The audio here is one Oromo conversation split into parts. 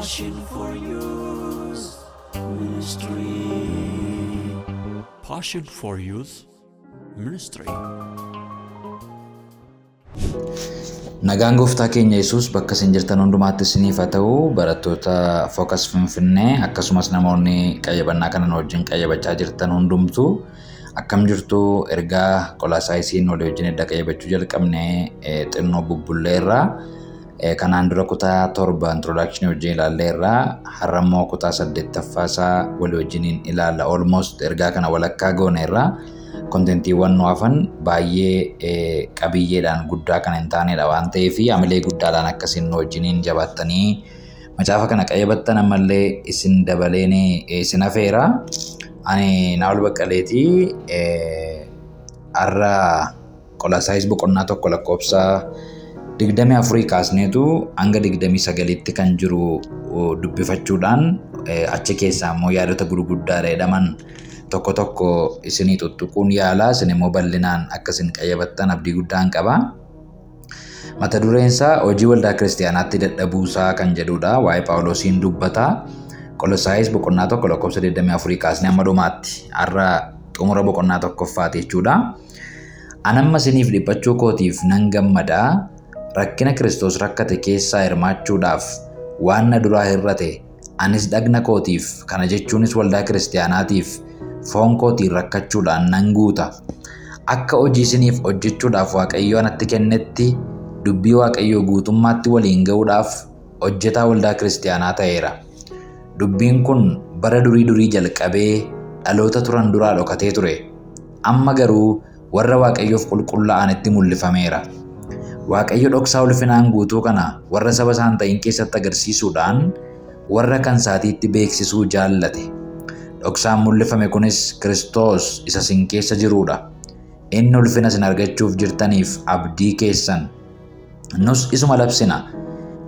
Passion for Youth Ministry. Passion for Youth Ministry. Nagaan gooftaa keenya Yesuus bakka isin jirtan hundumaatti isiniif haa ta'u. Barattoota Focus Finfinnee akkasumas namoonni qayyabannaa kana nu wajjin qayyabachaa jirtan hundumtuu akkam jirtu? Ergaa Qolaasaayisiin walii wajjin edda qayyabachuu jalqabne xinnoo bubbulleerra. Kanaan dura kutaa 7 introduction wajjin ilaalleerra. Har'a immoo kutaa 8ffaa isaa walii wajjiniin ilaalla. Almost ergaa kana walakkaa gooneerra. Kontentiiwwan nu hafan baay'ee qabiyyeedhaan guddaa kan hin taanedha waan ta'eef hamilee guddaadhaan akkasiin nu wajjiniin jabaattanii macaafa kana qayyabattan ammallee isin dabaleen isin hafeera. Ani Naa'ol Baqqaleeti. Har'a Qolaasaayis boqonnaa 1 lakkoofsa 24 kaasneetu hanga 29tti kan jiru dubbifachuudhaan achi keessaa immoo yaadota gurguddaa jedhaman tokko tokko isinii tuttuquun yaala. Isin immoo bal'inaan akka isin qayyabattan abdii guddaan qaba. Mata dureen isaa hojii waldaa kiristiyaanaatti dadhabuusaa kan jedhudha. Waa'ee Phaawulosiin dubbata. Qolosaayis boqonnaa 1 lakkoofsa 24 kaasnee hamma dhumaatti, har'a xumura boqonnaa tokkoffaati jechuudha. Ani amma isiniif dhiphachuu kootiif nan gammada. Rakkina Kiristoos rakkate keessaa hirmaachuudhaaf waan na duraa hir'ate anis dhagna kootiif, kana jechuunis waldaa kiristiyaanaatiif, foon kootiin rakkachuudhaan nan guuta. Akka hojii isiniif hojjechuudhaaf Waaqayyo anatti kennetti dubbii Waaqayyoo guutummaatti waliin ga'uudhaaf hojjetaa waldaa kiristiyaanaa ta'eera. Dubbiin kun bara durii durii jalqabee dhaloota turan duraa dhokatee ture. Amma garuu warra Waaqayyoof qulqullaa'anitti mul'ifameera. Waaqayyo dhoksaa ulfinaan guutuu kana warra saba isaan ta'in keessatti agarsiisuudhaan warra kan isaatiitti beeksisuu jaallate. Dhoksaan mul'ifame kunis Kiristoos isa isin keessa jirudha. Inni ulfina isin argachuuf jirtaniif abdii keessan. Nus isuma labsina.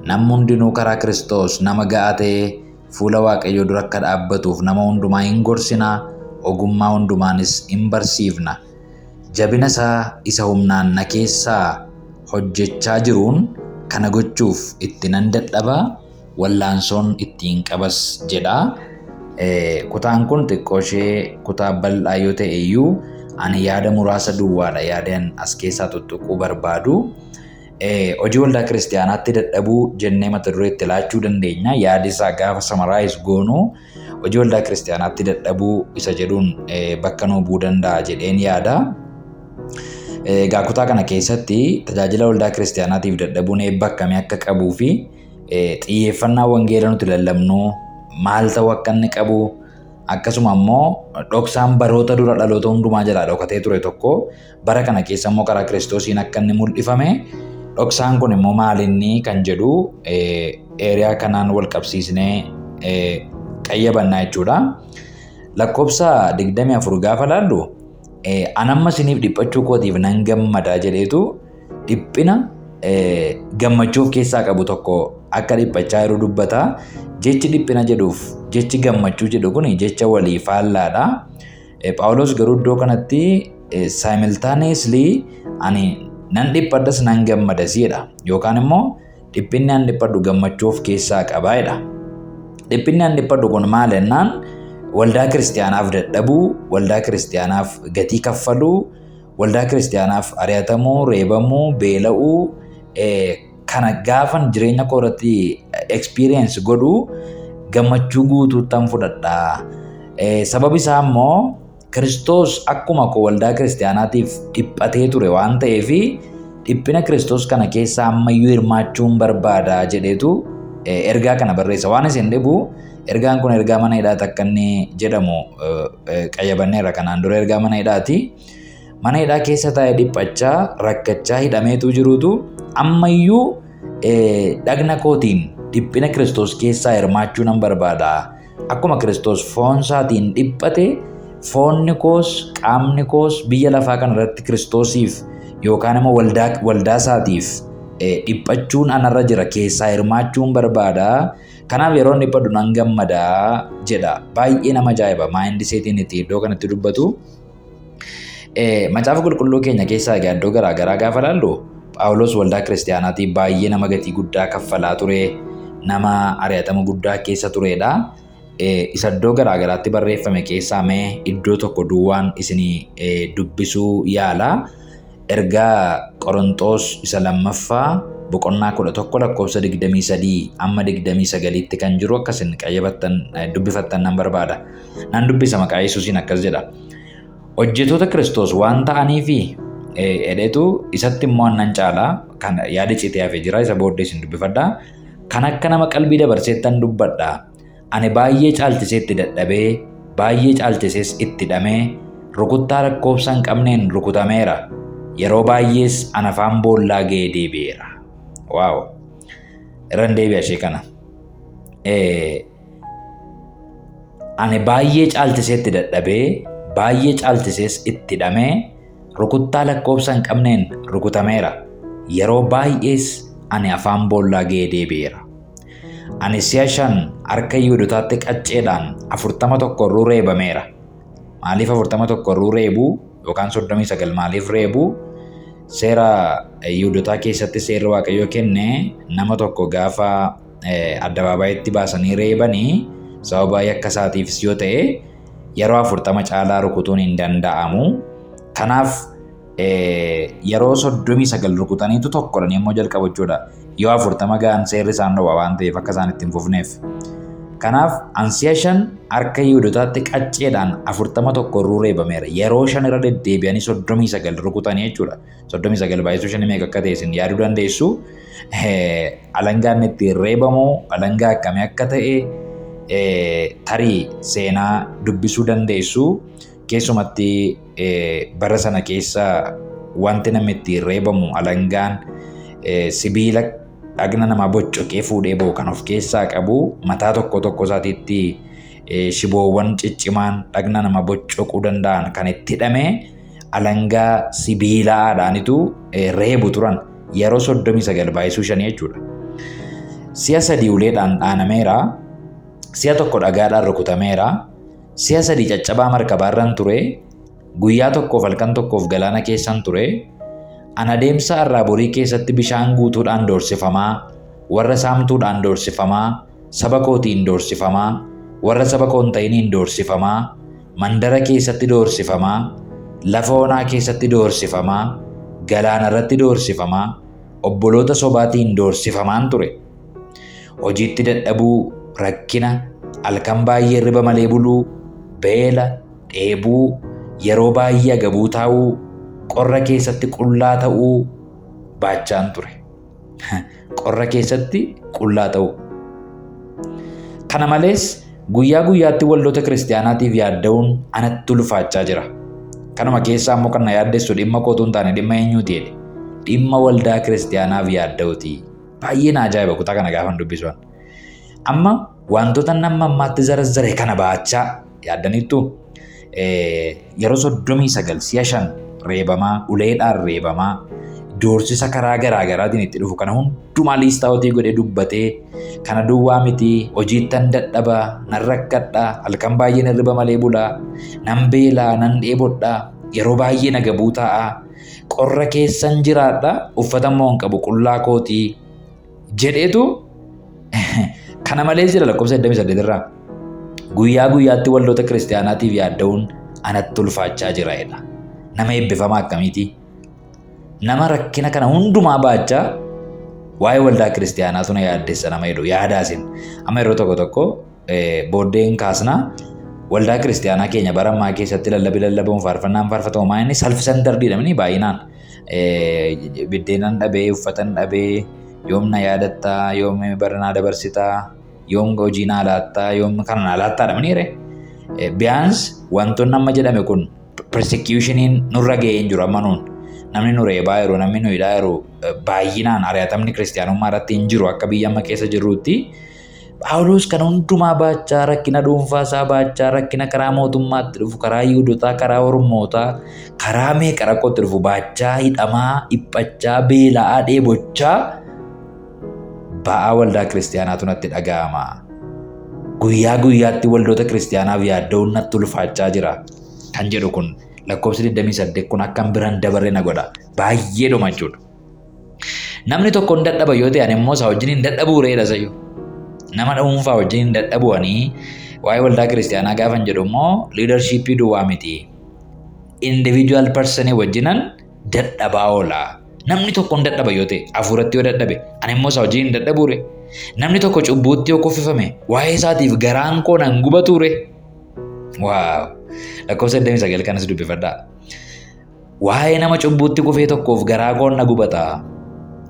Namni hundinuu karaa Kiristoos nama ga'aa ta'ee fuula Waaqayyoo dura akka dhaabbatuuf nama hundumaa hin gorsina, ogummaa hundumaanis hin barsiifna. Jabina isaa isa humnaan na keessaa hojjechaa jiruun kana gochuuf itti nan dadhaba, wallaansoon ittiin qabas jedha. Kutaan kun xiqqoo ishee kutaa bal'aa yoo ta'e iyyuu ani yaada muraasa duwwaadha yaadaan as keessaa tuttuquu barbaadu. Hojii waldaa kiristiyaanaatti dadhabuu jennee mata duree itti laachuu dandeenya. Yaadi isaa gaafa summarize goonu hojii waldaa kiristiyaanaatti dadhabuu isa jedhuun bakka nuu bu'uu danda'a jedheen yaada. Egaa kutaa kana keessatti tajaajila waldaa kiristiyaanaatiif dadhabuun eebba akkamii akka qabuu fi xiyyeeffannaa wangeela nuti lallabnu maal ta'uu akka inni qabu, akkasuma immoo dhoksaan baroota dura dhaloota hundumaa jalaa dhokatee ture tokko bara kana keessa immoo karaa Kiristoosiin akka inni mul'ifame, dhoksaan kun immoo maalinni kan jedhu area kanaan wal qabsiisnee qayyabannaa jechuudha. Lakkoofsa 24 gaafa laallu, "An amma isiniif dhiphachuu kootiif nan gammadaa" jedheetu dhiphina gammachuu of keessaa qabu tokko akka dhiphachaa jiru dubbata. Jechi dhiphina jedhuuf jechi gammachuu jedhu kun jecha walii faallaadha. Phaawulos garuu iddoo kanatti simultaneously ani nan dhiphadhas nan gammadas jedha. Yookaan immoo dhiphinni an dhiphadhu gammachuu of keessaa qabaa jedha. Dhiphinni an dhiphadhu kun maal jennaan, waldaa kiristiyaanaaf dadhabuu, waldaa kiristiyaanaaf gatii kaffaluu, waldaa kiristiyaanaaf ari'atamuu, reebamuu, beela'uu, kana gaafan jireenya koo irratti experience godhu gammachuu guutuuttan fudhadha. Sababi isaa immoo Kiristoos akkuma koo waldaa kiristiyaanaatiif dhiphatee ture waan ta'eef dhiphina Kiristoos kana keessaa ammayyuu hirmaachuun barbaada jedheetu ergaa kana barreessa. Waan isin dhibu, ergaan kun ergaa mana hidhaati akka inni jedhamu qayyabanneerra kanaan dura, ergaa mana hidhaati. Mana hidhaa keessa taa'ee dhiphachaa, rakkachaa, hidhameetu jiruutu ammayyuu dhagna kootiin dhiphina Kiristoos keessaa hirmaachuu nan barbaada. Akkuma Kiristoos foon isaatiin dhiphate, foonni koos qaamni koos biyya lafaa kana irratti Kiristoosiif yookaan immoo waldaa isaatiif dhiphachuun anarra jira, keessaa hirmaachuun barbaada. Kanaaf yeroo inni dhiphadhu nan gammada jedha. Baay'ee nama ajaa'iba mindsetiin itti iddoo kanatti dubbatu. Macaafa qulqulluu keenya keessaa egaa iddoo garaa garaa gaafa ilaallu, Phaawulos waldaa kiristiyaanaatiif baay'ee nama gatii guddaa kaffalaa ture. Nama ari'atama guddaa keessa turedha. Isa iddoo garaa garaatti barreeffame keessaa mee iddoo tokko duwwaan isinii dubbisuu yaala. Ergaa Qoronxoos isa lammaffaa boqonnaa 11 lakkoofsa 23 amma 29tti kan jiru akkasin qayyabattan dubbifattan nan barbaada. Nan dubbisa maqaa Yesuusiin akkas jedha. Hojjetoota Kiristoos waan ta'aniifi edheetu isatti immoo annan caala kan yaada citee hafe jira isa booddee isin dubbifadha. Kan akka nama qalbii dabarseettan dubbadha. Ani baay'ee caalchisee itti dadhabee baay'ee caalchisees itti dhamee rukuttaa lakkoofsa hin qabneen rukutameera. Yeroo baay'ees ana afaan boollaa ga'ee deebi'eera. Waaw! Irran deebi'a ishee kana. Ani baay'ee caalchisee itti dadhabee baay'ee caalchisees itti dhamee rukuttaa lakkoofsa hin qabneen rukutameera. Yeroo baay'ees ani afaan boollaa ga'ee deebi'eera. Ani si'a 5 harka Yihudotaatti qacceedhaan 41 ruu reebameera. Maaliif 41 ruu reebuu yookaan 39 maaliif reebuu? Seera Yihudotaa keessatti seerri Waaqayyoo kenne nama tokko gaafa addabaabayitti baasanii reebanii sababa yakka isaatiifis yoo ta'e yeroo 40 caalaa rukutuun hin danda'amu. Kanaaf yeroo 39 rukutaniitu tokkodhanii immoo jalqabu jechuudha. Yoo 40 ga'an seerri isaan dhowwa waan ta'eef akka isaan itti hin fufneef. Kanaaf an si'a 5 harka Yihudotaatti qacceedhaan 41 ruu reebameera. Yeroo 5 irra deddeebi'anii 39 rukutanii jechuudha. 39 baay'isuu 5 meeqa akka ta'e isin yaaduu dandeessu. Alangaan ittiin reebamu alangaa akkamii akka ta'e tarii seenaa dubbisuu dandeessu. Keessumatti bara sana keessa wanti namni ittiin reebamu alangaan sibiila dhagna namaa boccoqee fuudhee ba'u kan of keessaa qabu mataa tokko tokko isaatiitti shiboowwan ciccimaan dhagna nama boccoquu danda'an kan itti hidhame alangaa sibiilaadhaanitu reebu turan yeroo 39 baay'isuu 5 jechuudha. Si'a 3 uleedhaan dhaanameera, si'a 1 dhagaadhaan rukutameera, si'a 3 caccabaa markabaarran ture, guyyaa tokkoof halkan tokkoof galaana keessan ture. An adeemsa har'aa borii keessatti bishaan guutuudhaan doorsifamaa, warra saamtuudhaan doorsifamaa, saba kootiin doorsifamaa, warra saba koo hin ta'iniin doorsifamaa, mandara keessatti doorsifamaa, lafa onaa keessatti doorsifamaa, galaana irratti doorsifamaa, obboloota sobaatiin doorsifamaan ture. Hojiitti dadhabuu, rakkina, halkan baay'ee hirriba malee buluu, beela, dheebuu, yeroo baay'ee agabuu taa'uu, qorra keessatti qullaa ta'uu baachaan ture. Qorra keessatti qullaa ta'uu. Kana malees guyyaa guyyaatti waldoota kiristiyaanaatiif yaadda'uun anatti ulfaachaa jira. Kanuma keessaa immoo kan na yaaddessu dhimma kootu hin taane dhimma eenyuuti jedhe. Dhimma waldaa kiristiyaanaaf yaadda'uuti. Baay'ee na ajaa'iba kutaa kana gaafan dubbisuun. Amma wantoota nama ammaatti zarazzare kana baachaa yaaddaniittu yeroo 39 si'a 5 reebamaa, uleedhaan reebamaa, doorsisa karaa garaa garaatiin itti dhufu kana hundumaa liistaa hojii godhee dubbatee kana duwwaa miti hojiittan dadhaba, nan rakkadha, halkan baay'een hirriba malee bulaa, nan beelaa, nan dheebodha, yeroo baay'ee na gabuu taa'a, qorra keessan jiraadha, uffata immoo hin qabu qullaa kootii jedheetu kana malees jira lakkoofsa 28 irraa. Guyyaa guyyaatti waldoota kiristiyaanaatiif yaadda'uun anatti ulfaachaa jira jedha. Nama eebbifamaa akkamiiti? Nama rakkina kana hundumaa baachaa waa'ee waldaa kiristiyaanaatu na yaaddessa nama jedhu yaadaasin. Amma yeroo tokko tokko booddeen kaasnaa waldaa kiristiyaanaa keenya bara ammaa keessatti lallabi lallabamu faarfannaan faarfatamu maa inni salf sandardiidha mini baay'inaan. Biddeenan dhabee uffatan dhabee yoom na yaadattaa yoom bara naa dabarsitaa yoom hojii naa laattaa yoom kana naa laattaadha mini ree. Biyaans wantoonni amma jedhame kun persecutioniin nurra ga'ee hin jiru amma nuun. Namni nu reebaa jiru namni nu hidhaa jiru baay'inaan ari'atamni kiristiyaanummaa irratti hin jiru akka biyya amma keessa jirruutti. Phaawulos kana hundumaa baachaa rakkina dhuunfaa isaa baachaa rakkina karaa mootummaatti dhufu karaa Yihudotaa karaa Ormootaa karaa meeqa rakkootti dhufu baachaa hidhamaa dhiphachaa beela'aa dheebochaa ba'aa waldaa kiristiyaanaatu natti dhaga'ama. Guyyaa guyyaatti waldoota kiristiyaanaaf yaadda'uun natti ulfaachaa jira kan jedhu kun lakkoofsi 28 kun akkan biraan dabarre na godha. Baay'ee dhuma jechuudha. Namni tokko hin dadhaba yoo ta'e ani immoo isaa wajjin hin dadhabuu reedha sayyuu. Nama dhuunfaa wajjin hin dadhabu'anii waa'ee waldaa kiristaanaa gaafan jedhu immoo leadershipii duwwaa miti. Individual person wajjinan dadhabaa oola. Namni tokko hin dadhaba yoo ta'e, hafuuratti yoo dadhabe, ani immoo isa wajjin hin dadhabuure. Namni tokko cubbuutti yoo kuffifame, waa'ee isaatiif garaan koo nan gubatuure. Wow! Lakkoofsa 29 kanas dubbifadhaa. Waa'ee nama cubbuutti kufee tokkoof garaa koon na gubata.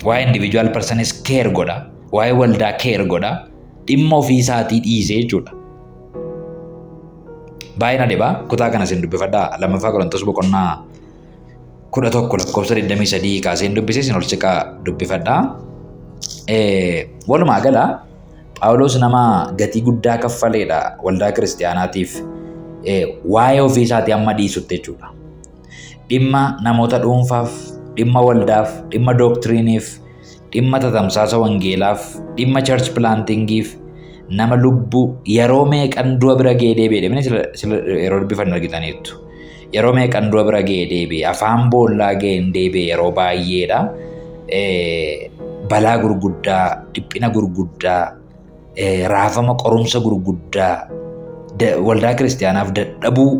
Waa'ee individual personis care godha. Waa'ee waldaa care godha. Dhimma ofii isaatii dhiisee jechuudha. Baay'ee na dhiba. Kutaa kanas hin dubbifadhaa. Lammaffaa Qorontos boqonnaa 11 lakkoofsa 23 kaasee hin dubbise, isin ol siqaa dubbifadhaa. Walumaa gala Phaawulos nama gatii guddaa kaffaleedha waldaa kiristaanaatiif, waa'ee ofii isaatii amma dhiisutti jechuudha. Dhimma namoota dhuunfaaf, dhimma waldaaf, dhimma doctrine'iif, dhimma tatamsaasa wangeelaaf, dhimma church plantingiif nama lubbuu yeroo meeqan du'a bira ga'ee deebi'e deemanii yeroo dubbifannu argitaniittu. Yeroo meeqan du'a bira ga'ee deebi'e, afaan boollaa ga'ee hin deebi'e yeroo baay'eedha. Balaa gurguddaa, dhiphina gurguddaa, raafama qorumsa gurguddaa, waldaa kiristaanaaf dadhabuu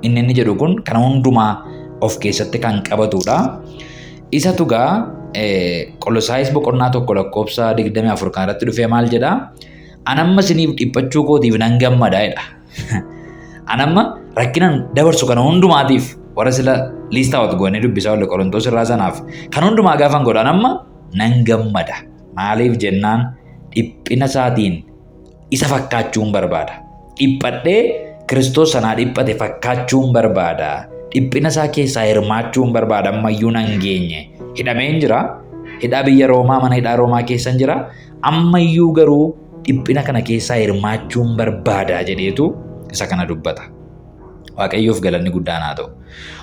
inni jedhu kun kana hundumaa of keessatti kan qabatudha. Isatu gaa Qolosaayis boqonnaa 1 lakkoofsa 24 kan irratti dhufee maal jedhaa? "Anamma isiniif dhiphachuu kootiif nan gammada" jedha. Anamma rakkinan dabarsu kana hundumaatiif, warra sila list out goonee dubbisaa olle Qorontoos irraa sanaaf, kan hundumaa gaafan godhu anamma nan gammada. Maaliif jennaan dhiphina isaatiin isa fakkaachuun barbaada. Dhiphadhee Kiristoos sanaa dhiphate fakkaachuun barbaada. Dhiphina isaa keessaa hirmaachuun barbaada, ammayyuu nan geenye. Hidhameen jira. Hidhaa biyya Roomaa, mana hidhaa Roomaa keessan jira. Ammayyuu garuu dhiphina kana keessaa hirmaachuun barbaada jedheetu isa kana dubbata. Waaqayyoof galanni guddaan haa ta'u.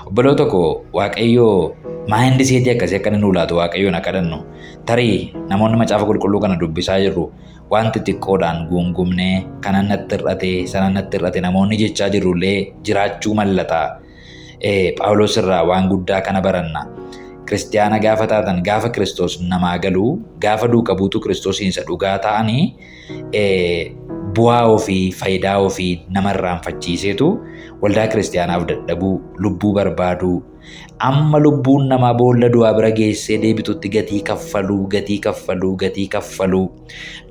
Obboloota koo, Waaqayyoo mindsetii akkasii akka inni nuu laatu Waaqayyoon akka kadhannu. Tarii namoonni macaafa qulqulluu kana dubbisaa jirru waan xixiqqoodhaan guungumnee kanan natti hir'ate, sanan natti hir'ate namoonni jechaa jirrullee jiraachuu mallata. Phaawulos irraa waan guddaa kana baranna. Kiristiyaana gaafa taatan, gaafa Kiristoos namaa galuu, gaafa duuka buutuu Kiristoosiin isa dhugaa ta'anii, bu'aa ofii, faayidaa ofii nama irraanfachiiseetu waldaa kiristiyaanaaf dadhabuu, lubbuu barbaaduu, amma lubbuun namaa boolla du'aa bira geessee deebitutti gatii kaffaluu, gatii kaffaluu, gatii kaffaluu,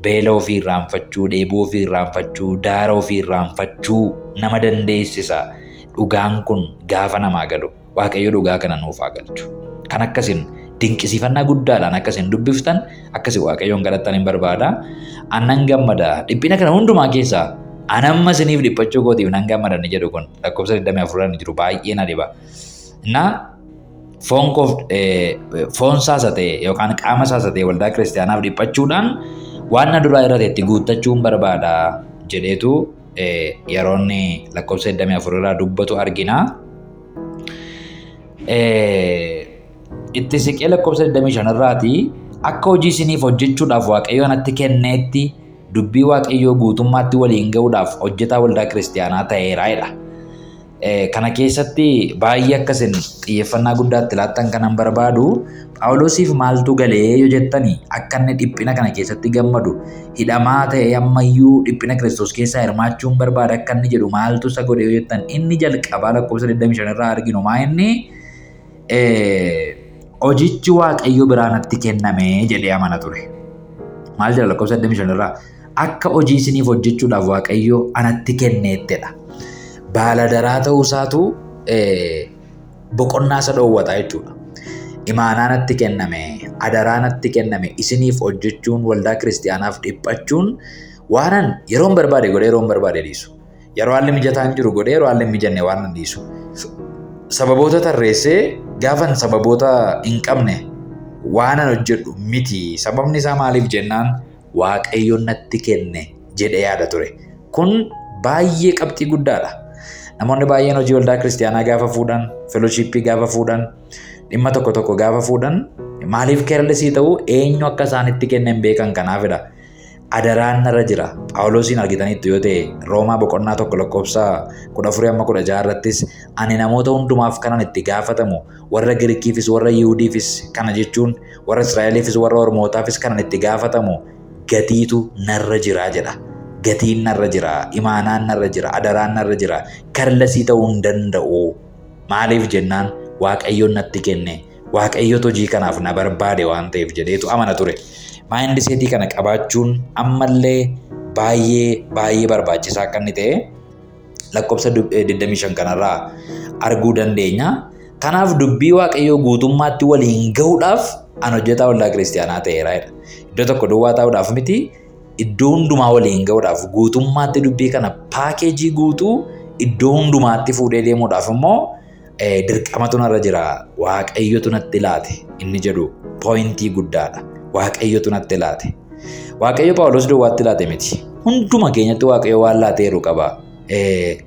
beela ofii irraanfachuu, dheebuu ofii irraanfachuu, daara ofii irraanfachuu nama dandeessisa. Dhugaan kun gaafa namaa galu, Waaqayyo dhugaa kana nuuf haa galchu. Kan akkasin dinqisiifannaa guddaadhaan akkasin dubbiftan, akkasi Waaqayyoon kadhattan hin barbaada. "Annan gammada. Dhiphina kana hundumaa keessaa anamma isiniif dhiphachuu kootiif nan gammada" inni jedhu kun lakkoofsa 24 irra jiru baay'ee na dhiba. Innaa foon koof foon isaas ta'e yookaan qaama isaas ta'e waldaa kiristaanaaf dhiphachuudhaan waan na duraa irratti itti guuttachuun barbaada jedheetu yeroo inni lakkoofsa 24 irraa dubbatu argina. Itti siqee lakkoofsa 25 irraati, "Akka hojii isiniif hojjechuudhaaf Waaqayyo natti kenneetti dubbii Waaqayyoo guutummaatti waliin ga'uudhaaf hojjetaa waldaa kiristaanaa ta'eera" jedha. Kana keessatti baay'ee akkasin xiyyeeffannaa guddaatti laattan kanan barbaadu, Phaawulosiif maaltu galee yoo jettani, akka inni dhiphina kana keessatti gammadu, hidhamaa ta'e ammayyuu dhiphina Kiristoos keessaa hirmaachuun barbaada akka inni jedhu maaltu isa godhe yoo jettan, inni jalqabaa lakkoofsa 25 irraa arginu maa inni hojichi Waaqayyo biraa natti kenname jedhee amana ture. Maal jedha lakkoofsa 25 irraa? "Akka hojii isiniif hojjechuudhaaf Waaqayyo anatti kenneettedha." Baala daraa ta'uu isaatu boqonnaa isa dhoowwata jechuudha. Imaanaa natti kenname, adaraa natti kenname, isiniif hojjechuun, waldaa kiristiyaanaaf dhiphachuun waanan yeroon barbaade godhee yeroon barbaade dhiisu. Yeroo haalli mijataan jiru godhee yeroo haalli hin mijanne waan nan dhiisu. Sababoota tarreessee gaafan sababoota hin qabne waanan hojjedhu miti. Sababni isaa maaliif jennaan Waaqayyoon natti kenne jedhee yaada ture. Kun baay'ee qabxii guddaadha. Namoonni baay'een hojii waldaa kiristiyaanaa gaafa fuudhan, fellowshipii gaafa fuudhan, dhimma tokko tokko gaafa fuudhan maaliif carelessii ta'u? Eenyu akka isaanitti kenne hin beekan, kanaafidha. Adaraan narra jira. Phaawulosiin argitaniittu yoo ta'e, Roomaa boqonnaa 1 lakkoofsa 14 amma 16 irrattis, "Ani namoota hundumaaf kanan itti gaafatamu, warra Girikiifis warra Yihudiifis, kana jechuun warra Israa'eliifis warra Ormootaafis kanan itti gaafatamu Gatiitu narra jira jedha. Gatiin narra jira, imaanaan narra jira, adaraan narra jira. Careless ta'uu hin danda'u. Maaliif jennaan Waaqayyoon natti kenne. Waaqayyotu hojii kanaaf na barbaade waan ta'eef jedheetu amana ture. Mindset kana qabaachuun ammallee baay'ee baay'ee barbaachisaa akka inni ta'e lakkoofsa 25 kanarraa arguu dandeenya. Kanaaf dubbii Waaqayyoo guutummaatti waliin gahuudhaaf an hojjetaa waldaa kiristiyaanaa ta'eera jedha. Iddoo tokko duwwaa taa'uudhaaf miti, iddoo hundumaa waliin gahuudhaaf, guutummaatti dubbii kana package guutuu iddoo hundumaatti fuudhee deemuudhaaf immoo dirqamatu narra jira. Waaqayyotu natti laate inni jedhu point guddaadha. Waaqayyotu natti laate. Waaqayyo Phaawulos duwwaatti laate miti. Hunduma keenyatti Waaqayyo waan laateeru qaba.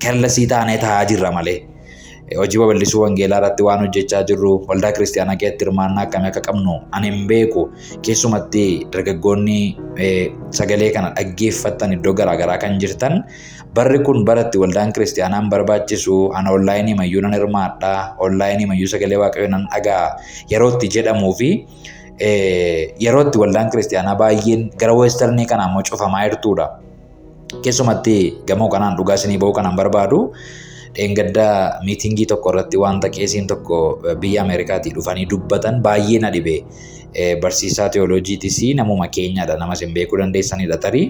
Careless taanee taa'aa jirra malee. Hojii babal'isuu wangeelaa irratti waan hojjechaa jirru, waldaa kiristiyaanaa keessatti hirmaannaa akkamii akka qabnu ani hin beeku. Keessumatti dargaggoonni sagalee kana dhaggeeffattan iddoo garaagaraa kan jirtan, barri kun baratti waldaan kiristiyaanaan barbaachisu, ana online mayyuu nan hirmaadha, online mayyuu sagalee Waaqayyoo nan dhagaa yeroo itti jedhamuu fi yeroo itti waldaan kiristiyaanaa baay'een gara western kanaa immoo cufamaa jirtudha. Keessumatti gamoo kanaan dhugaa isinii ba'uu kanaan barbaadu, dheengaddaa meeting tokko irratti wanta qeesiin tokko biyya Ameerikaatii dhufanii dubbatan baay'ee na dhibe. Barsiisaa teolojiitis namuma keenyadha, nama isin beekuu dandeessanidha tarii.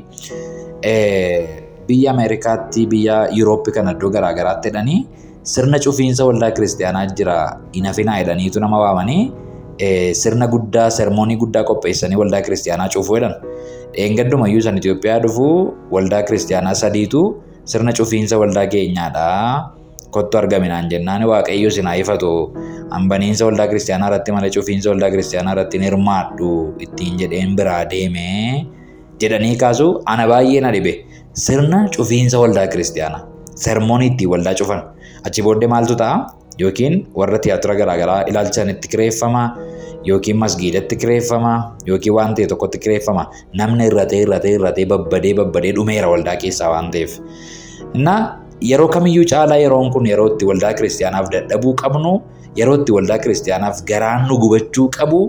Biyya Ameerikaatti, biyya Yurooppii kana iddoo garaagaraatti jedhanii sirna cufiinsa waldaa kiristiyaanaa jira, hin hafinaa jedhaniitu nama waamanii sirna guddaa, ceremony guddaa qopheessanii waldaa kiristiyaanaa cufuu jedhan. Dheengaddumayyuu san Itoophiyaa dhufuu waldaa kiristiyaanaa sadiitu sirna cufiinsa waldaa keenyaadha. Kottu argaminaan jennaan, Waaqayyo isin haa ifatu. Hambaniinsa waldaa kiristiyaanaa irratti malee cufiinsa waldaa kiristiyaanaa irratti hin hirmaadhu ittiin jedheen biraa deeme jedhanii kaasu, ana baay'ee na dhibe. Sirna cufiinsa waldaa kiristiyaanaa. Ceremony ittiin waldaa cufan. Achi booddee maaltu ta'a? Yookiin warra tiyaatira garaagaraa ilaalchanitti kireeffama, yookiin masgiidatti kireeffama, yookiin waan ta'e tokkotti kireeffama. Namni irratee irratee irratee babbadee babbadee dhumeera waldaa keessaa waan ta'eef. Innaa yeroo kamiyyuu caalaa yeroon kun yeroo itti waldaa kiristiyaanaaf dadhabuu qabnu, yeroo itti waldaa kiristiyaanaaf garaan nu gubachuu qabu,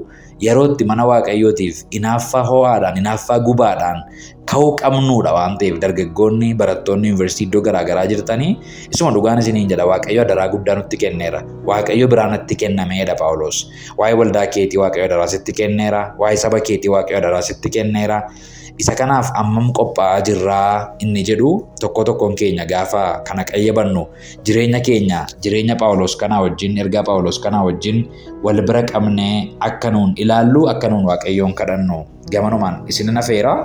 yeroo itti mana Waaqayyootiif inaaffaa ho'aadhaan, inaaffaa gubaadhaan ka'uu qabnuudha waan ta'eef, dargaggoonni, barattoonni yuunivarsiitii iddoo garaagaraa jirtanii, isuma dhugaan isiniin jedha, Waaqayyo adaraa guddaa nutti kenneera. Waaqayyo biraa natti kennameedha Phaawulos. Waa'ee waldaa keetii Waaqayyo adaraa sitti kenneera. Waa'ee saba keetii Waaqayyo adaraa sitti kenneera. Isa kanaaf ammam qophaa'aa jirraa inni jedhu, tokko tokkoon keenya gaafa kana qayyabannu, jireenya keenya jireenya Phaawulos kanaa wajjin, ergaa Phaawulos kanaa wajjin wal bira qabnee akka nuun ilaallu, akka nuun Waaqayyoon kadhannu gamanumaan isin afeera.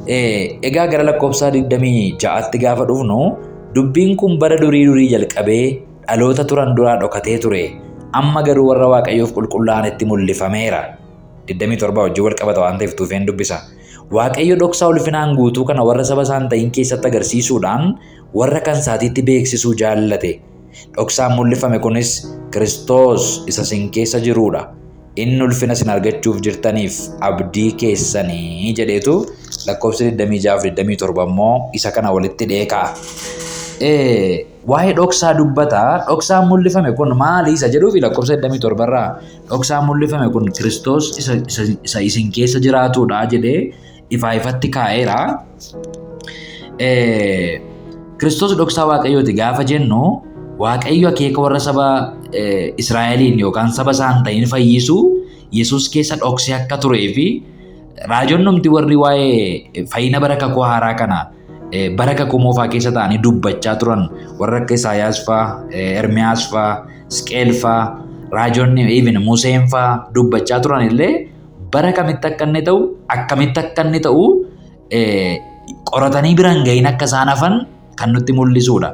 Egaa gara lakkoofsa 26tti gaafa dhufnu, dubbiin kun bara durii durii jalqabee dhaloota turan duraa dhokatee ture. Amma garuu warra Waaqayyoof qulqullaa'anitti mul'ifameera. 27 wajjin wal qabata waan ta'eef tuufeen dubbisa. Waaqayyo dhoksaa ulfinaan guutuu kana warra saba isaan ta'in keessatti agarsiisuudhaan warra kan isaatiitti beeksisuu jaallate. Dhoksaan mul'ifame kunis Kiristoos isa isin keessa jirudha. Inni ulfina isin argachuuf jirtaniif abdii keessanii jedheetu lakkoofsa 26 fi 27 immoo isa kana walitti dheekaa. Waa'ee dhoksaa dubbata. Dhoksaan mul'ifame kun maali isa jedhuufi lakkoofsa 27 irraa dhoksaan mul'ifame kun Kiristoos isa isin keessa jiraatudha jedhee ifaa ifatti kaa'eera. Kiristoos dhoksaa Waaqayyooti gaafa jennu, Waaqayyo akeeka warra saba Israa'eliin yookaan saba isaan ta'in fayyisuu Yesuus keessa dhoksee akka turee fi raajonnumti warri waa'ee fayyina bara kakuu haaraa kana bara kakuu moofaa keessa ta'anii dubbachaa turan, warra akka Isaayaas fa'aa, Ermiyaas fa'aa, Isqeel fa'aa, raajonni, even Museen fa'aa dubbachaa turan illee, bara kamitti akka inni ta'u, akkamitti akka inni ta'u qoratanii biraan gahin akka isaan hafan kan nutti mul'isudha.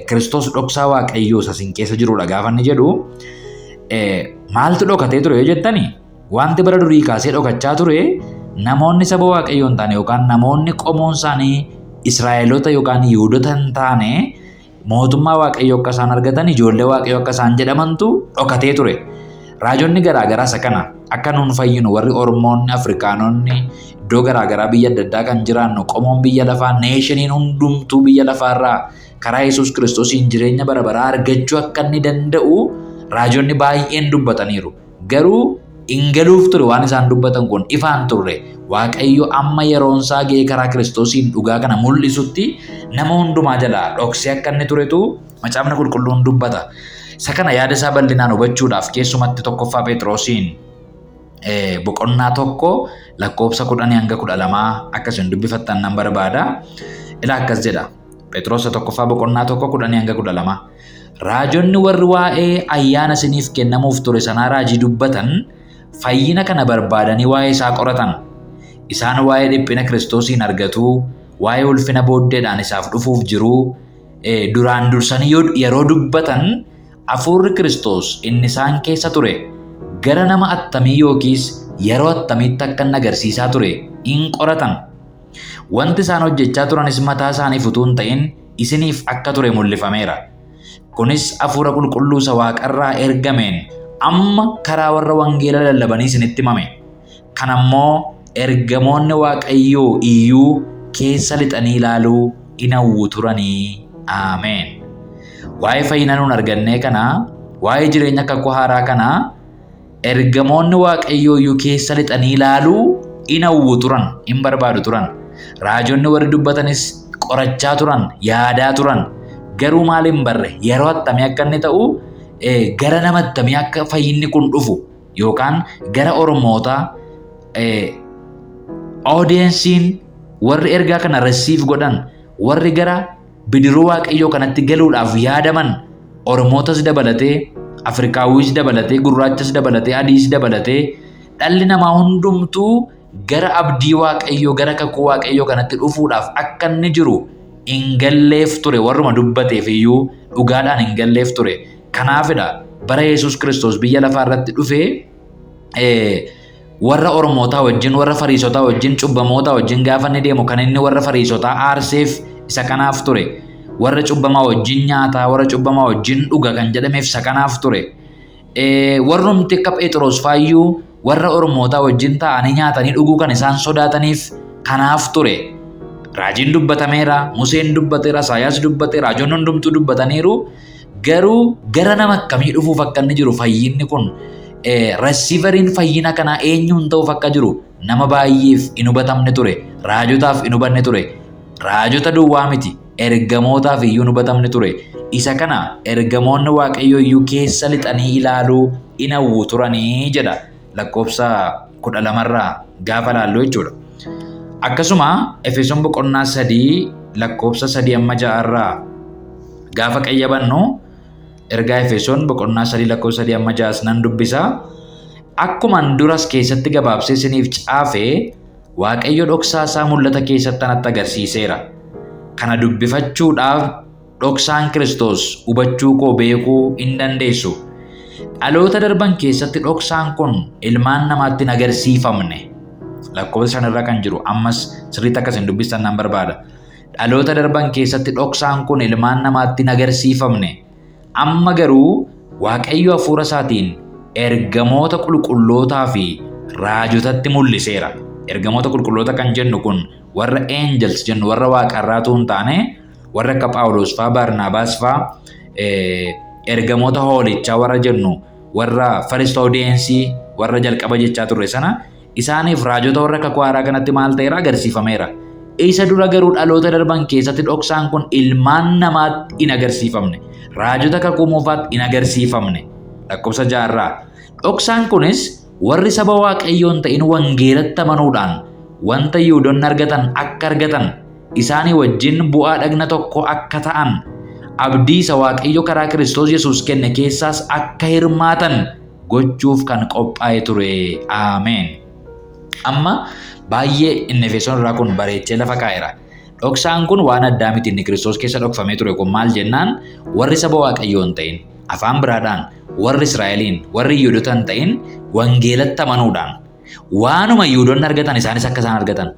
Kiristoos dhoksaa Waaqayyoo isa isin keessa jirudha gaafa inni jedhu, maaltu dhokatee ture yoo jettani, wanti bara durii kaasee dhokachaa ture namoonni saba Waaqayyoo hin taane yookaan namoonni qomoon isaanii Israa'eloota yookaan Yihuudota hin taane mootummaa Waaqayyoo akka isaan argatan, ijoollee Waaqayyoo akka isaan jedhamantu dhokatee ture. Raajonni garaagaraa isa kana akka nuun fayyinu, warri Oromoonni, Afrikaanonni, iddoo garaagaraa biyya adda addaa kan jiraannu, qomoon biyya lafaa, nationiin hundumtuu biyya lafaarraa karaa Yesuus Kiristoosiin jireenya bara baraa argachuu akka inni danda'u raajonni baay'een dubbataniiru. Garuu Hin galuuf ture waan isaan dubbatan kun ifaan turre. Waaqayyo amma yeroonsaa ga'ee karaa Kiristoosiin dhugaa kana mul'isutti nama hundumaa jalaa dhoksee akka inni turetu Macaafni Qulqulluun dubbata. Isa kana yaada isaa bal'inaan hubachuudhaaf keessumatti tokkoffaa Phexrosiin boqonnaa 1 lakkoofsa 10 hanga 12 akka isin dubbifattan nan barbaada. Ilaa akkas jedha. Phexros tokkoffaa boqonnaa 1 10 hanga 12. Raajonni warri waa'ee ayyaana isiniif kennamuuf ture sanaa raajii dubbatan fayyina kana barbaadanii waa'ee isaa qoratan. Isaan waa'ee dhiphina Kiristoosiin argatuu, waa'ee ulfina booddeedhaan isaaf dhufuuf jiruu duraan dursanii yeroo dubbatan Hafuurri Kiristoos inni isaan keessa ture gara nama attamii yookiis yeroo attamiitti akka inni agarsiisaa ture in qoratan. Wanti isaan hojjechaa turanis mataa isaaniif utuu hin ta'in isiniif akka ture mul'ifameera. Kunis Hafuura Qulqulluu isa waaqarraa ergameen amma karaa warra wangeela lallabanii isinitti himame. Kana immoo ergamoonni Waaqayyoo iyyuu keessa lixanii ilaaluu in hawwu turanii. Ameen. Waa'ee fayyina nuun argannee kana, waa'ee jireenya kakuu haaraa kana ergamoonni Waaqayyoo iyyuu keessa lixanii ilaaluu in hawwu turan, in barbaadu turan. Raajonni warri dubbatanis qorachaa turan, yaadaa turan. Garuu maal hin barre yeroo attamii akka inni ta'u gara nama attamii akka fayyinni kun dhufu yookaan gara Oromootaa oodiyensiin warri ergaa kana resiif godhan warri gara bidiruu Waaqayyoo kanatti galuudhaaf yaadaman Oromootas dabalatee Afrikaawwiis dabalatee gurraachas dabalatee adiis dabalatee dhalli namaa hundumtuu gara abdii Waaqayyoo gara kakuu Waaqayyoo kanatti dhufuudhaaf akka inni jiru hin galleef ture warruma dubbateef iyyuu dhugaadhaan hin galleef ture. Kanaafidha bara Yesuus Kiristoos biyya lafaa irratti dhufee warra Oromootaa wajjin warra Fariisotaa wajjin cubbamootaa wajjin gaafa inni deemu kan inni warra Fariisotaa aarseef isa kanaaf ture. Warra cubbamaa wajjin nyaataa warra cubbamaa wajjin dhuga kan jedhameef isa kanaaf ture. Warrumti akka Phexros faayyuu warra Oromootaa wajjin taa'anii nyaatanii dhuguu kan isaan sodaataniif kanaaf ture. Raajiin dubbatameera, Museen dubbateera, Isaayaas dubbateera, raajonni hundumtuu dubbataniiru. Garuu gara nama akkamii dhufuuf akka inni jiru fayyinni kun resiiveriin fayyina kanaa eenyuun ta'uuf akka jiru nama baay'eef hin hubatamne ture. Raajotaaf hin hubanne ture. Raajota duwwaa miti ergamootaaf iyyuu hin hubatamne ture. Isa kana ergamoonni Waaqayyoo iyyuu keessa lixanii ilaaluu in hawwu turanii jedha lakkoofsa 12rraa gaafa laallu jechuudha. Akkasuma Efesoon boqonnaa 3 lakkoofsa 3 amma 6rraa gaafa qayyabannu ergaa Efesoon boqonnaa 3 lakkoofsa 3 amma 6 nan dubbisa. Akkuman duras keessatti gabaabsee isiniif caafe Waaqayyo dhoksaa isaa mul'ata keessatti anatti agarsiiseera. Kana dubbifachuudhaaf dhoksaan Kiristoos hubachuu koo beekuu in dandeessu. Dhaloota darban keessatti dhoksaan kun ilmaan namaatti hin agarsiifamne. Lakkoofsa shanirra kan jiru ammas sirriitti akka isin dubbistan nan barbaada. Dhaloota darban keessatti dhoksaan kun ilmaan namaatti hin agarsiifamne. Amma garuu Waaqayyo hafuura isaatiin ergamoota qulqullootaa fi raajotatti mul'iseera. Ergamoota qulqulloota kan jennu kun warra angels jennu warra waaqarraatu hin taane warra akka Phaawulos faa Barnaabaas faa ergamoota hoolichaa warra jennu warra first audience warra jalqaba jechaa turre sana isaaniif raajota warra kakuu haaraa kanatti maal ta'eera agarsiifameera. Isa dura garuu dhaloota darban keessatti dhoksaan kun ilmaan namaatti hin agarsiifamne. Raajota kakuu moofaatti hin agarsiifamne. Lakkoofsa jaarraa. Dhoksaan kunis warri saba Waaqayyoo hin ta'in wangeelatti amanuudhaan wanta Yihuudonni argatan akka argatan isaanii wajjin bu'aa dhagna tokko akka ta'an abdii isa Waaqayyo karaa Kiristoos Yesuus kenne keessaas akka hirmaatan gochuuf kan qophaa'e ture. Ameen. Amma baay'ee inni Efesoon irraa kun bareechee lafa kaa'eera. Dhoksaan kun waan addaa miti inni Kiristoos keessa dhokfamee ture kun maal jennaan warri saba Waaqayyoo hin ta'in afaan biraadhaan warri Israa'eliin warri Yihuudota hin ta'in wangeelatti amanuudhaan waanuma Yihuudonni argatan isaanis akka isaan argatan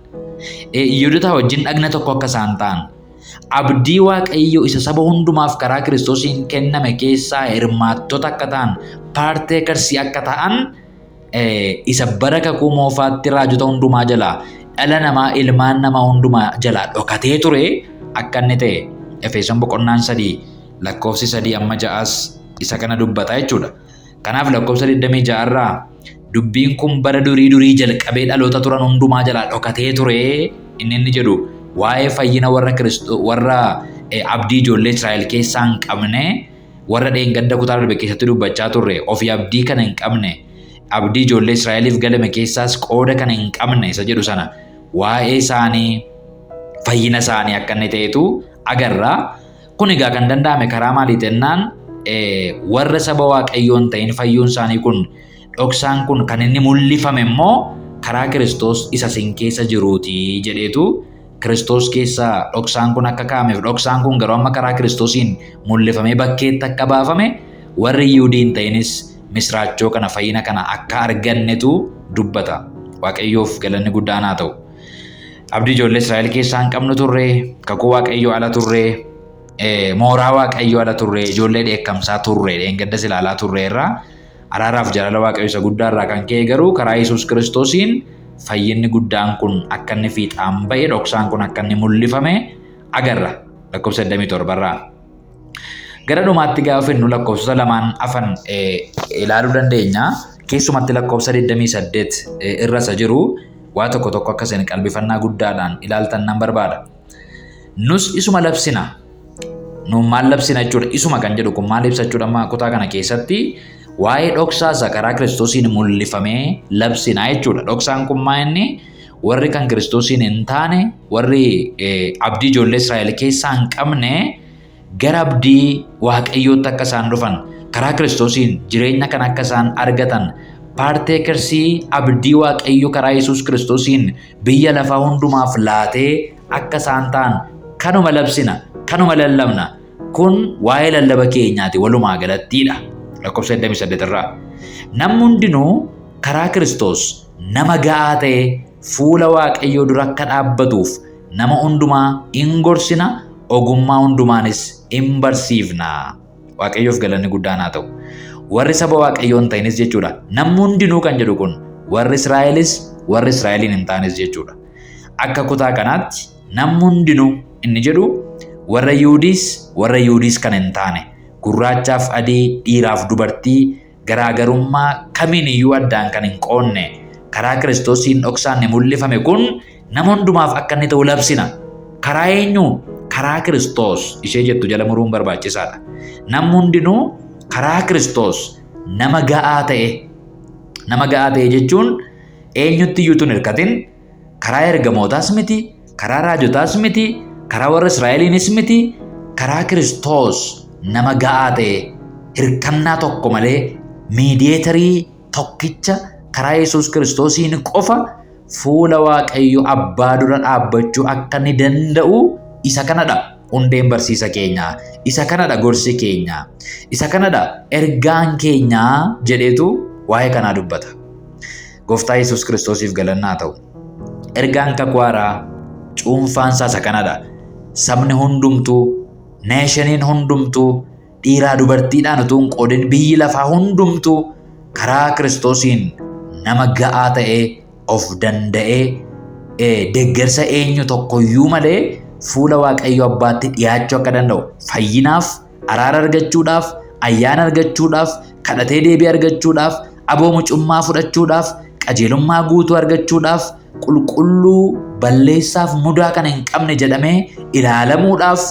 Yihuudota wajjin dhagna tokko akka isaan ta'an Abdii Waaqayyo isa saba hundumaaf karaa Kiristoosiin kenname keessaa hirmaattota akka ta'an, paarteekarsii akka ta'an isa bara kakuu moofaatti raajota hundumaa jalaa dhala namaa ilmaan namaa hundumaa jalaa dhokatee ture akka inni ta'e Efesoon boqonnaan 3 lakkoofsi 3 amma 6s isa kana dubbata jechuudha. Kanaaf lakkoofsa 26 irraa Dubbiin kun bara durii durii jalqabee dhaloota turan hundumaa jalaa dhokatee ture inni inni jedhu waa'ee fayyina warra Kiristo warra abdii ijoollee Israa'el keessaa hin qabne, warra dheengadda kutaa darbe keessatti dubbachaa turre, ofii abdii kana hin qabne, abdii ijoollee Israa'eliif galame keessaas qooda kana hin qabne isa jedhu sana, waa'ee isaanii fayyina isaanii akka inni ta'etu agarra. Kun egaa kan danda'ame karaa maalii jennaan, warra saba Waaqayyoo hin ta'in fayyuun isaanii kun, dhoksaan kun kan inni mul'ifame immoo karaa Kiristoos isa isin keessa jiruuti jedheetu, Kiristoos keessa dhoksaan kun akka kaa'ameef, dhoksaan kun garuu amma karaa Kiristoosiin mul'ifamee bakkeetti akka baafame, warri Yihuudii hin ta'inis misraachoo kana, fayyina kana akka argannetu dubbata. Waaqayyoof galanni guddaan haa ta'u. Abdii ijoollee Israa'el keessaa hin qabnu turre, kakuu Waaqayyoo ala turre, mooraa Waaqayyoo ala turre, ijoollee dheekkamsaa turre, dheengaddas ilaalaa turre irraa, araaraaf jaalala Waaqayyoo isa guddaa irraa kan ka'e garuu karaa Yesuus Kiristoosiin fayyinni guddaan kun akka inni fiixaan ba'e, dhoksaan kun akka inni mul'ifame agarra lakkoofsa 27 irraa. Gara dhumaatti gaafa finnu lakkoofsota lamaan afan ilaaluu dandeenya. Keessumatti lakkoofsa 28 irra isa jiru waa tokko tokko akka isin qalbifannaa guddaadhaan ilaaltan nan barbaada. Nus isuma labsina. Nuun maal labsina jechuudha? Isuma kan jedhu kun maal ibsa jechuudha? Amma kutaa kana keessatti waa'ee dhoksaa isa karaa Kiristoosiin mul'ifamee labsina jechuudha. Dhoksaan kun maa inni? Warri kan Kiristoosiin hin taane, warri abdii ijoollee Israa'el keessaa hin qabne gara abdii Waaqayyootti akka isaan dhufan, karaa Kiristoosiin jireenya kana akka isaan argatan, partakers abdii Waaqayyo karaa Yesuus Kiristoosiin biyya lafaa hundumaaf laatee akka isaan ta'an kanuma labsina, kanuma lallabna. Kun waa'ee lallaba keenyaati walumaa galattiidha. Lakkoofsa 28 irraa. Namni hundinuu karaa Kiristoos nama ga'aa ta'e fuula Waaqayyoo dura akka dhaabbatuuf nama hundumaa in gorsina, ogummaa hundumaanis in barsiifna. Waaqayyoof galanni guddaan haa ta'u. Warri saba Waaqayyoo hin ta'inis jechuudha. Namni hundinuu kan jedhu kun warri Israa'elis warri Israa'eliin hin taanes jechuudha. Akka kutaa kanaatti namni hundinuu inni jedhu warra Yihudiis warra Yihudiis kan hin taane, gurraachaaf adii, dhiiraaf dubartii, garaagarummaa kamiin iyyuu addaan kan hin qoonne, karaa Kiristoosiin dhoksaan ni mul'ifame kun nama hundumaaf akka inni ta'u labsina. Karaa eenyu? Karaa Kiristoos ishee jettu jala muruun barbaachisaadha. Namni hundinuu karaa Kiristoos nama ga'aa ta'e, nama ga'aa ta'e jechuun eenyutti iyyuu tun hirkatin, karaa ergamootaas miti, karaa raajotaas miti, karaa warra Israa'eliinis miti, karaa Kiristoos nama ga'aa ta'e, hirkannaa tokko malee, mediator tokkicha karaa Yesuus Kiristoosiin qofa fuula Waaqayyo Abbaa dura dhaabbachuu akka inni danda'u isa kanadha. Hundeen barsiisa keenya isa kanadha, gorsi keenya isa kanadha, ergaan keenya jedheetu waa'ee kanaa dubbata. Gooftaa Yesuus Kiristoosiif galannaa ta'u. Ergaan kakuu haaraa cuunfaan isaa isa kanadha. Sabni hundumtuu, nationiin hundumtuu, dhiiraa dubartiidhaan utuu hin qoodin, biyyi lafaa hundumtuu karaa Kiristoosiin nama ga'aa ta'ee of danda'ee deeggarsa eenyu tokkoyyuu malee fuula Waaqayyo Abbaatti dhiyaachuu akka danda'u, fayyinaaf, araara argachuudhaaf, ayyaana argachuudhaaf, kadhatee deebii argachuudhaaf, aboo mucummaa fudhachuudhaaf, qajeelummaa guutuu argachuudhaaf, qulqulluu balleessaaf mudaa kan hin qabne jedhamee ilaalamuudhaaf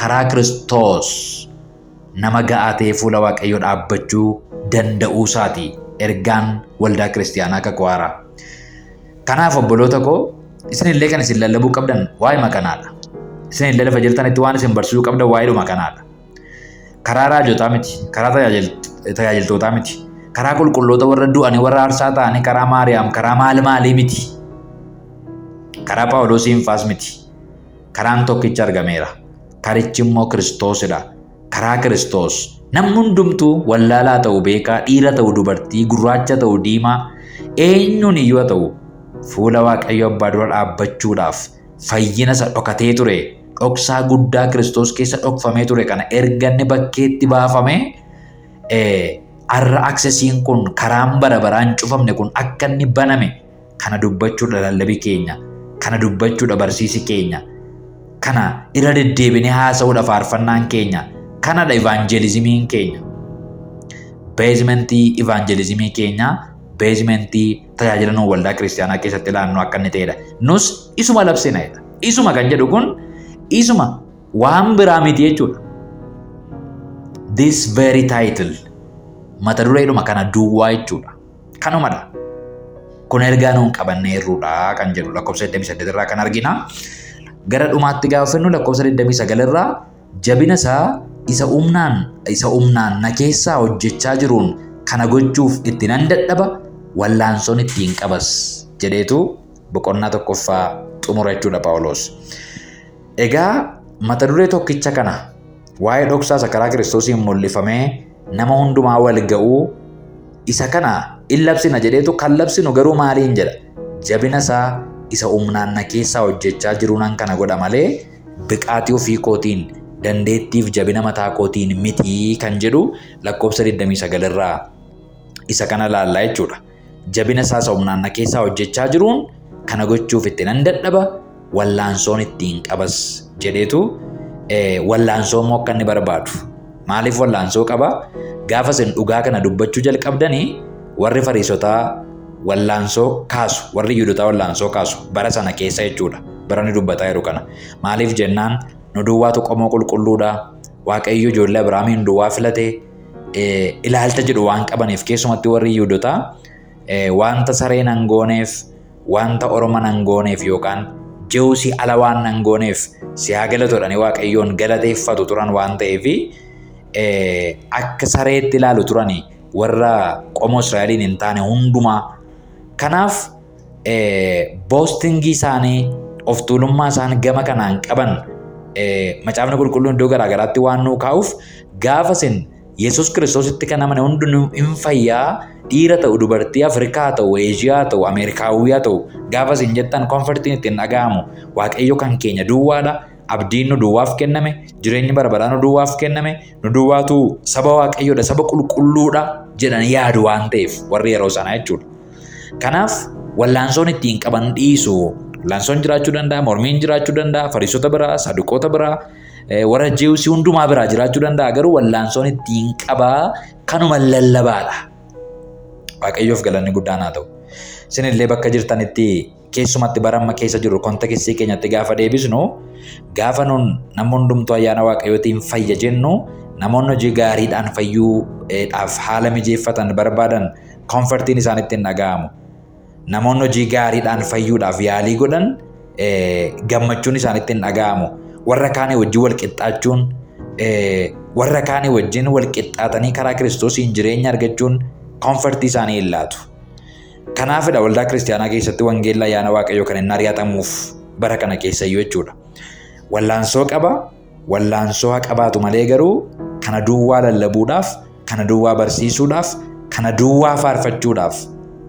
karaa Kiristoos nama ga'aa ta'ee fuula Waaqayyoo dhaabbachuu danda'uu isaati ergaan waldaa kiristiyaanaa kakuu haaraa. Kanaaf obboloota koo, isinillee kan isin lallabuu qabdan waa'ee kanaadha. Isinillee lafa jirtanitti waan isin barsiisuu qabdan waa'eedhuma kanaadha. Karaa raajotaa miti, karaa tajaajiltootaa miti, karaa qulqulloota warra du'anii warra aarsaa ta'anii, karaa Maariyaam, karaa maal maalii miti. Karaa Phaawulosiin faas miti. Karaan tokkicha argameera. Karichi immoo Kiristoosidha. Karaa Kiristoos namni hundumtuu, wallaalaa ta'u beekaa, dhiira ta'u dubartii, gurraacha ta'u diimaa, eenyuun iyyuu haa ta'u, fuula Waaqayyo Abbaa dura dhaabbachuudhaaf fayyina isa dhokatee ture, dhoksaa guddaa Kiristoos keessa dhokfamee ture kana erga inni bakkeetti baafame, har'a accessiin kun, karaan bara baraan cufamne kun akka inni baname kana dubbachuudha lallabi keenya, kana dubbachuudha barsiisi keenya, kana irra deddeebinee haasa'uudha faarfannaan keenya, kanadha evangelismiin keenya. Basementii evangelismii keenya Basementii tajaajila nu waldaa kiristaanaa keessatti ilaannu akka inni ta'edha. Nus isuma labsina jedha. Isuma kan jedhu kun isuma, waan biraa miti jechuudha. This very title, mata dureedhuma kana duwwaa jechuudha. Kanumadha. Kun ergaa nuun qabanneerrudha kan jedhu lakkoofsa 28 irraa kan argina. Gara dhumaatti gaafa fennu, lakkoofsa 29 irraa, jabina isaa isa humnaan na keessaa hojjechaa jiruun kana gochuuf itti nan dadhaba, wallaansoon ittiin qabas jedheetu boqonnaa tokkoffaa xumura jechuudha Phaawulos. Egaa mata duree tokkicha kana, waa'ee dhoksaa isa karaa Kiristoosiin mul'ifamee nama hundumaa wal ga'uu, isa kana in labsina jedheetu, kan labsinu garuu maaliin jedha? Jabina isaa isa humnaan na keessaa hojjechaa jiruunan kana godha malee biqaatii ofii kootiin, dandeettiif jabina mataa kootiin mitii kan jedhu lakkoofsa 29 irraa isa kana laallaa jechuudha. Jabina isaa isa humnaan na keessaa hojjechaa jiruun kana gochuuf itti nan dadhaba, wallaansoon ittiin qabas jedheetu, wallaansoo immoo akka inni barbaadu. Maaliif wallaansoo qaba? Gaafa isin dhugaa kana dubbachuu jalqabdanii warri Fariisotaa wallaansoo kaasu, warri Yihudotaa wallaansoo kaasu bara sana keessa jechuudha. Bara inni dubbataa jiru kana. Maaliif jennaan, nu duwwaatu qomoo qulqulluudha. Waaqayyo ijoollee Abiraamiin duwwaa filate ilaalcha jedhu waan qabaniif, keessumatti warri Yihudotaa wanta saree nan gooneef, wanta orma nan gooneef yookaan Jewsii ala waan nan gooneef si haa galatu jedhanii Waaqayyoon galateeffatu turan waan ta'eef, akka sareetti ilaalu turani warra qomoo Israa'eliin hin taane hundumaa. Kanaaf boastingii isaanii, of tuulummaa isaan gama kanaan qaban, Macaafni Qulqulluun iddoo garaagaraatti waan nuu kaa'uuf, gaafa isin Yesuus Kiristoositti kan amane hundinuu hin fayyaa, dhiira ta'u, dubartii, Afrikaa ta'u, Eeshiyaa ta'u, Ameerikaawwiyaa ta'u, gaafa isin jettan comfortiin ittiin dhaga'amu. Waaqayyo kan keenya duwwaadha. Abdiin nu duwwaaf kenname, jireenyi bara baraa nu duwwaaf kenname, nu duwwaatu saba Waaqayyoodha, saba qulqulluudha jedhanii yaadu waan ta'eef warri yeroo sanaa jechuudha. Kanaaf wallaansoon ittiin qaban dhiisu. Wallaansoon jiraachuu danda'a, mormiin jiraachuu danda'a, Fariisota biraa, Saduqoota biraa, warra Jewsii hundumaa biraa jiraachuu danda'a. Garuu wallaansoon ittiin qabaa kanuma lallabaadha. Waaqayyoof galanni guddaan haa ta'u. Isinillee bakka jirtanitti, keessumatti bara amma keessa jirru contextii keenyatti gaafa deebisnu, gaafa nun namni hundumtuu ayyaana Waaqayyootiin fayya jennu, namoonni hojii gaariidhaan fayyuudhaaf haala mijeeffatan barbaadan comfortiin isaan ittiin dhaga'amu. Namoonni hojii gaariidhaan fayyuudhaaf yaalii godhan gammachuun isaan ittiin dhaga'amu. Warra kaanii wajjin wal qixxaachuun, warra kaanii wajjin wal qixxaatanii karaa Kiristoosiin jireenya argachuun comfortii isaanii hin laatu. Kanaafidha waldaa kiristaanaa keessatti wangeelli ayyaana Waaqayyoo kan inni ari'atamuuf bara kana keessayyuu jechuudha. Wallaansoo qaba, wallaansoo haa qabaatu malee garuu kana duwwaa lallabuudhaaf, kana duwwaa barsiisuudhaaf, kana duwwaa faarfachuudhaaf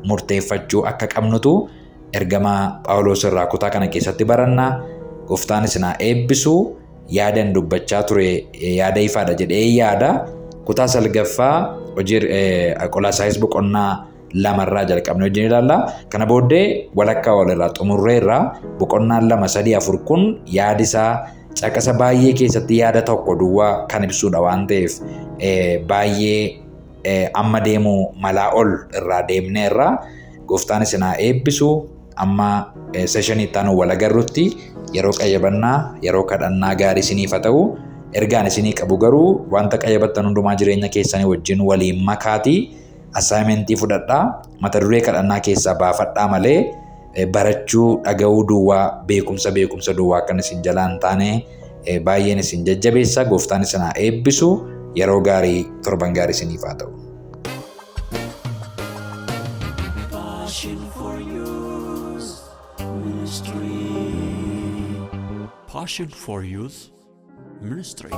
murteeffachuu akka qabnutu ergamaa Phaawulos irraa kutaa kana keessatti barannaa. Gooftaan isin haa eebbisu. Yaadan dubbachaa ture yaada ifaadha jedhee yaada. Kutaa salgaffaa hojii Qolaasaayis boqonnaa lamarraa jalqabne wajjin ilaalla. Kana booddee walakkaa walirraa xumurreerra. Boqonnaan lama, sadii, afur kun yaadi isaa caqasa baay'ee keessatti yaada tokko duwwaa kan ibsudha waan ta'eef, baay'ee amma deemuu malaa ol irraa deemneerra. Gooftaan isin haa eebbisu. Amma sessionii itti aanu wal agarrutti yeroo qayyabannaa, yeroo kadhannaa gaarii isiniif haa ta'u. Ergaan isinii qabu garuu wanta qayyabattan hundumaa jireenya keessanii wajjin waliin makaatii assignmentii fudhadhaa, mata duree kadhannaa keessaa baafadhaa malee barachuu, dhaga'uu duwwaa, beekumsa beekumsa duwwaa akkan isin jalaa hin taane baay'een isin jajjabeessa. Gooftaan isin haa eebbisu. Yeroo gaarii, torban gaarii isiniif haa ta'u. Passion for Youth Ministry. Passion for Youth Ministry.